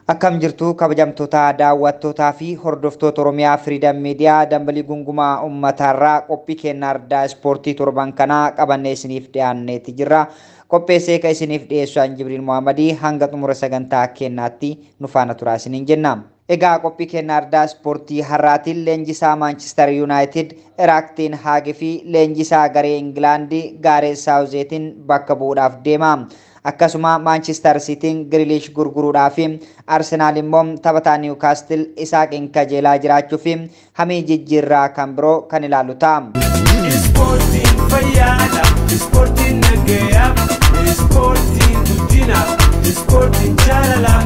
Akkam jirtu kabajamtoota daawwattootaa fi hordoftoota Oromiyaa Freedom Media dambalii gungumaa uummataarraa qophii kennaa ardaa ispoortii torban kanaa qabannee isiniif dhiyaanneeti jirra. Qopheessee kan isiniif dhiyeessu an Jibriil Muhammadii hanga xumura sagantaa kennaatti nu faana turaa isiniin jenna. Egaa qophii kennaa ardaa ispoortii har'aatiin leenjisaa Maanchister Yuunaayitid Eriik Teen Haag fi leenjisaa garee Ingilaandii Gaareet Saawuzeetiin bakka bu'uudhaaf deema. Akkasuma Maanchister Siitiin Giriilish gurguruudhaa fi Arsenaal immoo taphataa Niwukaastil Isaaqiin kajeelaa jiraachuu fi hamii jijjiirraa kan biroo kan ilaallu ta'a. Ispoortiin fayyaadha, ispoortiin nagayaa, ispoortiin guddinaaf, ispoortiin jaalalaa.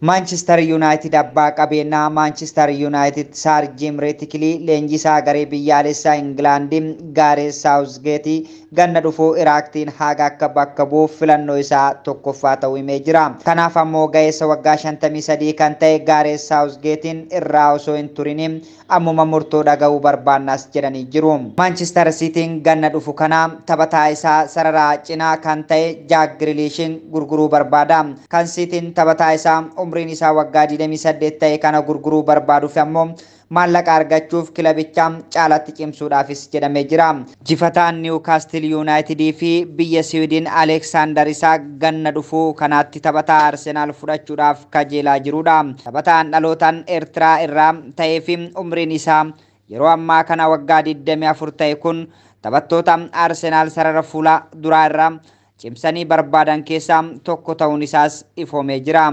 Maanchister Yuunaayitid abbaa qabeenyaa Maanchister Yuunaayitid Saar Jiim Reetikilii leenjisaa garee biyyaalessaa Ingilaandii Gaareet Saawuzgeetii ganna dhufuu Eriik Teen Haag akka bakka bu'uuf filannoo isaa tokkoffaa ta'uu himee jira. Kanaaf ammoo ga'eessa waggaa 53 kan ta'e Gaareet Saawuzgeetiin irraa osoo hin turin ammuma murtoo dhaga'uu barbaannas jedhanii jiru. Maanchister Siitiin ganna dhufu kana taphataa isaa sararaa cinaa kan ta'e Jaak Giriilishin gurguruu barbaada. Kan Siitiin taphataa isaa umriin isaa waggaa 28 ta'e kana gurguruu barbaaduuf ammoo maallaqa argachuuf kilabicha caalatti cimsuudhaafis jedhamee jira. Jifataan Niwukaastil Yuunaayitidii fi biyya Siwiidin Aleeksaandar Isaak ganna dhufuu kanaatti taphataa Arsenaal fudhachuudhaaf kajeelaa jirudha. Taphataan dhalootaan Eertiraa irraa ta'ee fi umriin isaa yeroo ammaa kana waggaa 24 ta'e kun taphattoota Arsenaal sarara fuula duraa irraa cimsanii barbaadan keessaa tokko ta'uun isaas ifoomee jira.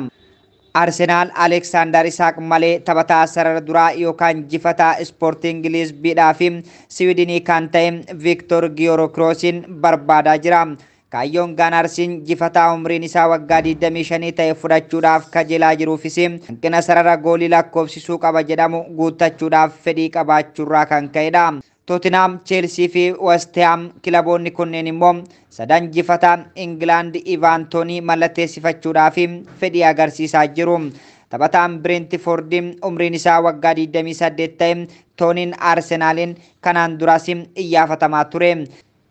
Arsenaal Aleeksaandar Isaak malee taphataa sarara duraa yookaan jifataa Ispoortiin Liizbiidhaa fi Siwiidinii kan ta'e Viiktor Giyoorokroosiin barbaadaa jira. Kaayyoon Gaanaarsiin jifataa umriin isaa waggaa 25 ta'e fudhachuudhaaf kajeelaa jiruufis hanqina sarara goolii lakkoofsisuu qaba jedhamu guuttachuudhaaf fedhii qabaachuurraa kan ka'edha. Tottenham, Chelsea fi West Ham kilaboonni kunneen immoo sadan jifataa Ingilaand Ivaan Toonii mallatteessifachuudhaaf fedhii agarsiisaa jiru. Taphataan Brentford umriin isaa waggaa 28 ta'e Tooniin Arsenaaliin kanaan duras iyyaafatamaa ture.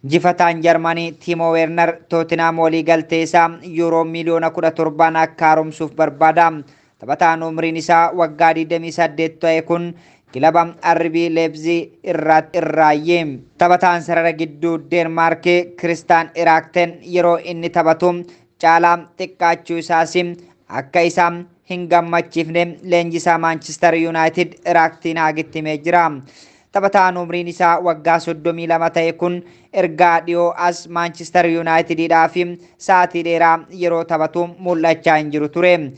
Jifataan Jarmanii Timo Werner Tottenham walii galtee isaa yuuroo miiliyoona 17 akka haaromsuuf barbaada. Taphataan umriin isaa waggaa 28 ta'e kun kilaba RB Leipzig irraayyee. Taphataan sarara gidduu Deenmaark Kiristaan Iraakten yeroo inni taphatu caalaa xiqqaachuu isaas akka isa hin gammachiifne leenjisaa Maanchister Yuunaayitid Eriik Teen Haagitti himee jira. Taphataan umriin isaa waggaa 32 ta'e kun ergaa dhiyoo as Maanchister Yuunaayitidiidhaaf sa'aatii dheeraa yeroo taphatu mul'achaa hin jiru ture.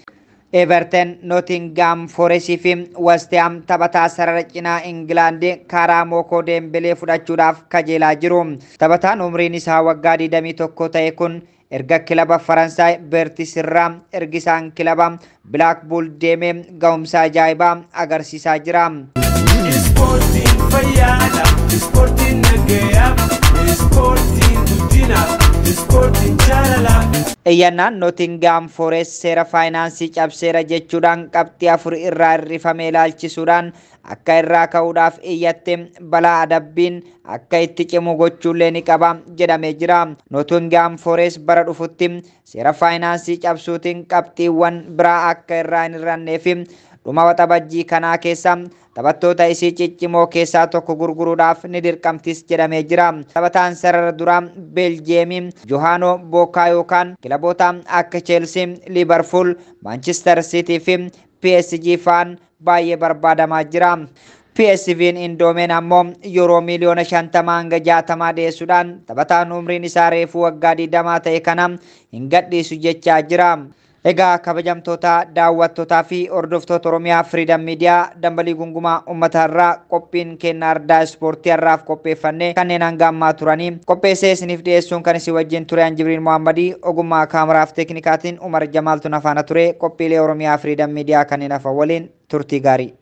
Everton, Nottingham Forest fi West Ham taphataa sarara cinaa Ingilaand Kaaraamoko Deembelee fudhachuudhaaf kajeelaa jiru. Taphataan umriin isaa waggaa 21 ta'e kun erga kilaba Faransaay Beertis irraa ergisaan kilaba Blackpool deemee ga'umsa ajaa'ibaa agarsiisaa jira. Ispoortiin fayyaadha, ispoortiin nagayaa, ispoortiin guddinaaf, ispoortiin jaalalaa. Iyyannaan Nottingham Forest seera faayinaansii cabseera jechuudhaan qabxii 4 irraa hir'ifame ilaalchisuudhaan akka irraa ka'uudhaaf iyyatte balaa adabbiin akka itti cimu gochuullee ni qaba jedhamee jira. Nottingham Forest bara dhufutti seera faayinaansii cabsuutiin qabxiiwwan biraa akka irraa hin hir'annee fi dhuma waxabajjii kanaa keessa taphattoota isii ciccimoo keessaa tokko gurguruudhaaf ni dirqamtis jedhamee jira. Taphataan sarara duraa Beeljeemii Johaanoo Bookaa yookaan kilaboota akka Chelsea, Liverpool, Manchester City fi PSG faan baay'ee barbaadamaa jira. PSV'n Indoomeen ammoo yeroo miiliyoona 50 hanga 60 dhiyeessuudhaan taphataan umriin isaa reefuu waggaa 20 ta'e kana hin gadhiisu jechaa jira. Egaa kabajamtoota daawwattootaa fi hordoftoota Oromiyaa Freedom Media dambalii gungumaa uummataarraa qophiin kennaa ardaa ispoortii har'aaf qopheeffanne kanneen hanga ammaa turanii qopheessee isiniif dhiyeessuun kan isin wajjin ture an Jibriil Muhammadii ogummaa kaameraaf teeknikaatiin Umar Jamaaltu na faana ture qophiilee Oromiyaa Freedom Media kanneen hafan waliin turtii gaarii.